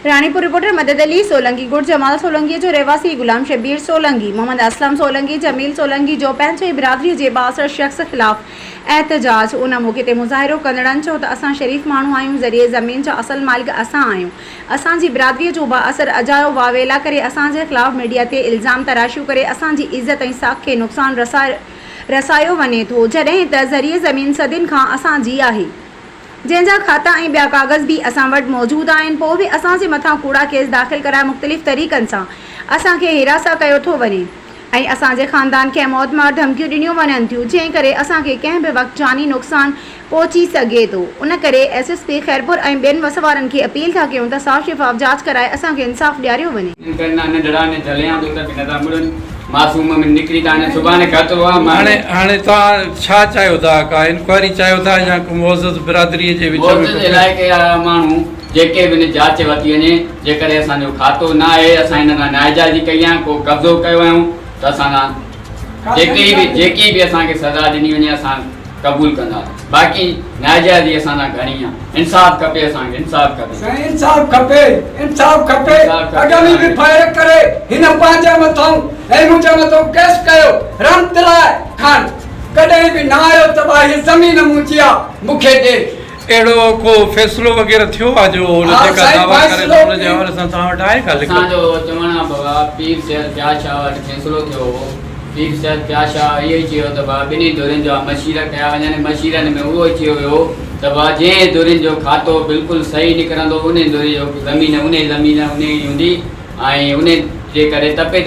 Ranipur, reporter مدد علي سولنگي، ڳوٺ جمال سولنگي جو رهواسي غلام شبير سولنگي، محمد اسلم سولنگي، جميل سولنگي جو پنهنجي برادري جي بااثر شخص خلاف احتجاج، ان موقعي تي مظاهرو ڪندڙن چيو ته اسان شريف ماڻهو آهيون، ذريعي زمين جا اصل مالڪ اسان آهيون، اسان جي برادري جو بااثر اجايو واويلا ڪري اسان جي خلاف ميڊيا تي الزام تراشيون ڪري اسان جي عزت ۽ ساک کي نقصان رسايو وڃي ٿو، جڏهن ته ذريعي زمين صدين کان اسان جي آهي. جنهن جا کاتا ۽ ٻيا ڪاغذ به اسان وٽ موجود آهن پوء به اسان جي مٿان ڪوڙا ڪيس داخل ڪرائي مختلف طريقن سان اسان کي هراسان ڪيو ٿو وڃي ۽ اسان جي خاندان کي موتمار ڌمڪيون ڏنيون وڃن ٿيون جنهن ڪري اسان کي ڪنهن به وقت جاني نقصان پهچي سگهي ٿو ان ڪري ايس ايس پي خيرپور ۽ ٻين وس وارن کي اپيل ٿا ڪيون ته صاف شفاف جاچ ڪرائي اسان کي انصاف ڏياريو وڃي. ڪن نا ننڍڙا ني جهليان ٿو ته به نٿا مڙن معصوم ۾ نڪري ٿا وڃن سڀاڻي خطرو آ مان. هاڻي هاڻي توهان ڇا چاهيو ٿا ڪا انڪوائري چاهيو ٿا يا ڪو معزز برادري جي وچ ۾ معزز علائقي جا ماڻهو جيڪي به ان جاچ ورتي وڃي جيڪڏهن اسان جو کاتو نه آهي اسان هن سان ناجائزي ڪئي آهي ڪو قبضو ڪيو آهيون ته اسان سان جيڪي به جيڪي به اسان کي سزا ڏني وڃي اسان قبول ڪندا باقي ناجائزي اسان سان گهڻي آ انصاف کپي اسان کي انصاف کپي. سائين انصاف کپي انصاف کپي اڳ ۾ به فائر ڪري هن پنهنجي مٿئون ۽ منهنجي مٿئون ڪيس ڪيو رحمت الله خان ڪڏهن به نه آيو ته ڀاء هي زمين منهنجي آ مون کي ڏي. اهڙو ڪو فيصلو وغيره ٿيو آ جو هن ها جيڪا سائين دعويٰ ڪري فيصلو ٿو ان جي حوالي سان توهان وٽ آهي ڪا لکت؟ اسان جو چوڻ آ بابا پير سيد فياض شاهه وٽ فيصلو ٿيو هو پير سيد فياض شاهه اهو ئي چيو ته بابا ٻنهي ڌرين جا مشير ڪيا وڃن مشيرن ۾ اهو ئي چيو ويو ته بابا جنهن ڌرين جو کاتو بلڪل صحيح نڪرندو انهي ڌرين جو زمين انهي زمين انهي جي هوندي ۽ انهي جي ڪري تپيدار.